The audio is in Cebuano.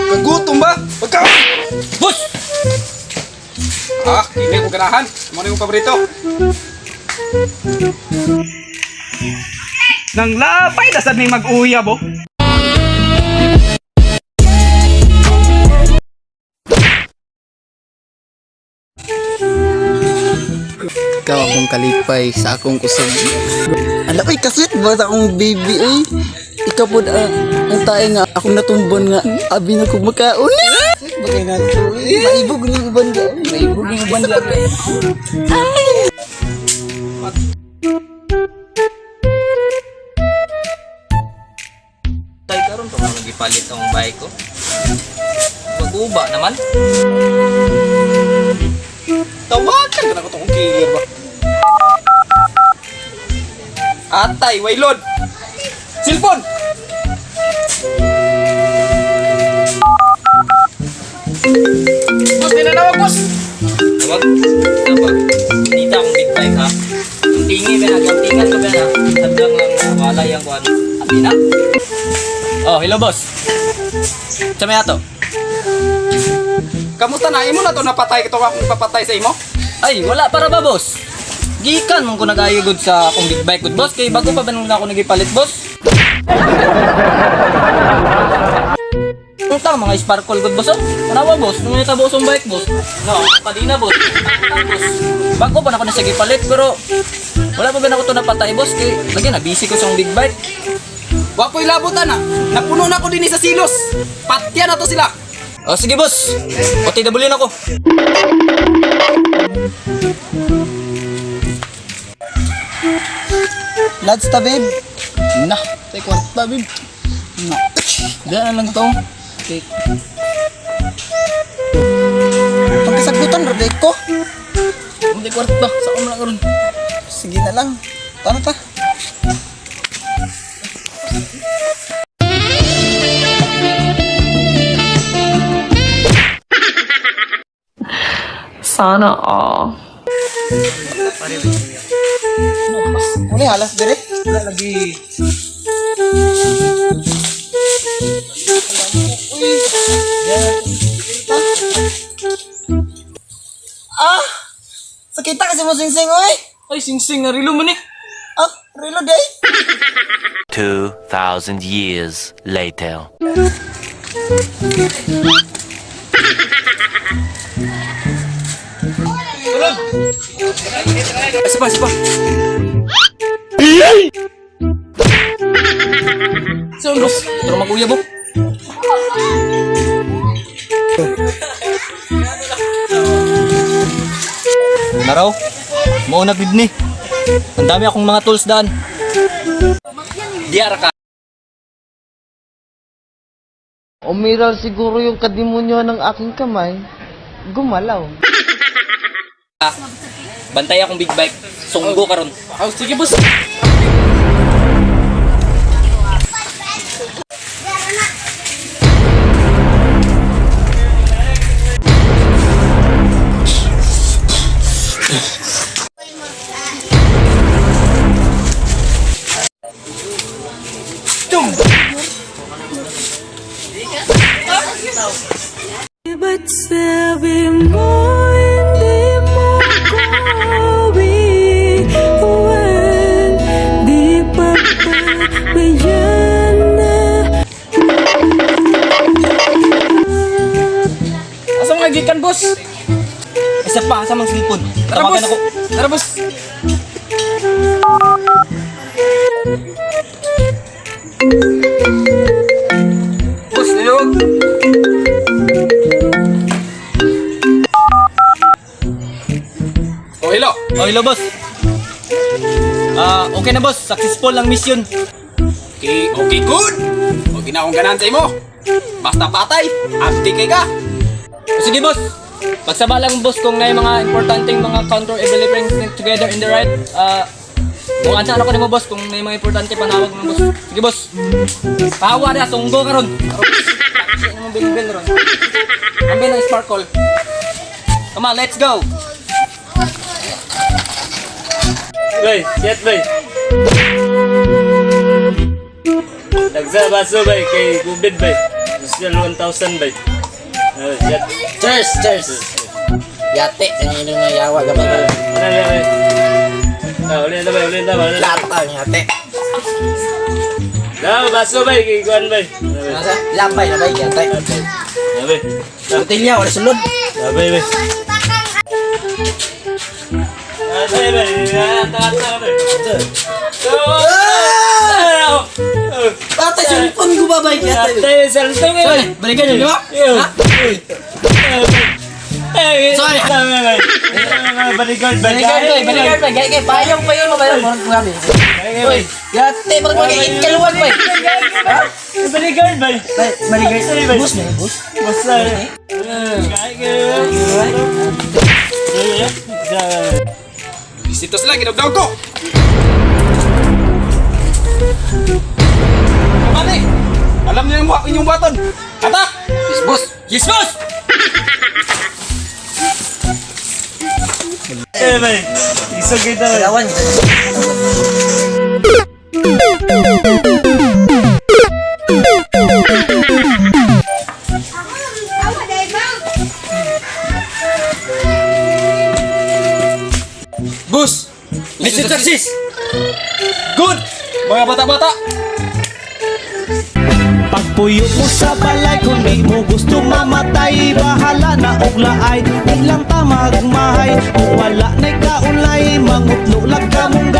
Kagutom ba? Pagkaon! Boss! Ah, hindi ko ganahan. Mo na yung paborito. Nang lapay na sad ning mag-uyab oh. Ikaw akong kalipay sa akong kusog. Ala, uy, kasweet ba sa akong baby, uy? Ikaw po ang tae nga, akong natumbon nga, abi na kong makaon. Sweet ba kayo na ito? Maibog ni uban ga. Maibog ni uban ga. Tay karon pa mo gipalit ang bike ko. Maguba naman. Tawagan ka na ko tong killer ba. Atay, waylod. Silpon. Boss, tinanawag, boss. Tawag. Tawag. Dito akong big bike ha. Ang tingi ba na, ang tingan ko ba na. Sadyang lang na wala yung kuan. Abi na. Oh, hello boss. Sa may ato. Kamusta na? Imo na to napatay ito akong papatay sa imo? Ay, wala para ba boss? Gikan man ko nag-ayo gud sa akong big bike gud boss kay bago pa ba nung ako nagipalit boss? Ang mga sparkle gud boss oh. Tanawa boss, nung natabo sa bike boss. No, padina boss. Tang, boss. Bago pa na ako na siya gipalit pero wala pa ba na ako to napatay boss kay lagi na busy ko sa akong big bike. Wa ko'y labutan na. Napuno na ko dinhi sa silos. Patya na to sila. Oh, sige boss. OTW na ko. Lads ta, babe. Na, tay kwarta, babe. Na. Diyan na lang to. Okay. Pagkasagutan, raday ko. Hindi kwarta, sa akong lang karon. Sige na lang. Tara ta. Sana all. Uli, halas dire. Wala lagi. Ah! Sakita kasi mo singsing, oy! Ay, singsing na rilo man eh. Ah, reload eh! 2,000 years later. Isa pa, isa pa. So, boss, tara mag-uyab oh. Naraw, mauna gid ni. Ang dami akong mga tools daan. Diara ka. Umiral siguro yung kadimonyo ng aking kamay. Gumalaw. Bantay akong big bike. Sunggo karon. Oh, sige, boss. Ba't sabi mo hindi mo ko iwan? Di pa bayan na. Asa mga gikan, boss? Isa pa, asa mang cellphone. Tara, Tawagan boss. ako. Tara, boss. Boss, nilog. Oh, hello. Oh, hello boss. Ah, okay na boss. Successful ang mission. Okay, okay, good. Okay na akong ganahan sa imo. Basta patay, abdi kay ka. O, sige boss. Pagsaba lang boss kung na yung mga importanteng mga counter equilibrium together in the right. Ah, Kung ansa ano ko nimo, boss, kung may mga importante panawag mo, boss. Sige, boss. Pawa na sunggo karon. Kasi mo bilbil ron. Ambil ng sparkle. Come on, let's go. Bay, siyat bay. Dagsa baso bay kay Gubid bay. Social 1000 bay. Siyat. Cheers, cheers. Yate, ang inyong nayawa gamay. Ano yan bay? Ah, uli na bay, uli na bay. Uli na. Lata ang yate. Na, baso bay kay kuan bay. Na, bay. Nasa lapay na bay yate. Na, bay. Botelya wala sulod. Na, bay bay. Ah, bay bay. Ah, ta ta bay. Ah! Ate, cellphone ko ba bay yate? Yate, cellphone eh. Sorry, balikan niyo, di ba? Ha? Sorry. Bodyguard, Balikan bay, balikan bay. Gay kay payong payon mo bayo murag grabe. Uy, Yate, parang mag kaluwag bay. bodyguard bay. Bay, balikan. Bus na, bus. Basta. Dito sila, ginugdaw ko! Kamani! Alam niyo yung inyong buhaton! Atak! Yes, boss. Yes, boss. Eh bay. Isog kita bay. Kalawan. Bus! Mr. Taxis. Good! Mga bata-bata! Pagpuyo mo sa balay kung di mo gusto mamatay, bahala na og laay, di lang ta magmahay. Kung wala na'y kaulay, mangutlo lang ka munggay.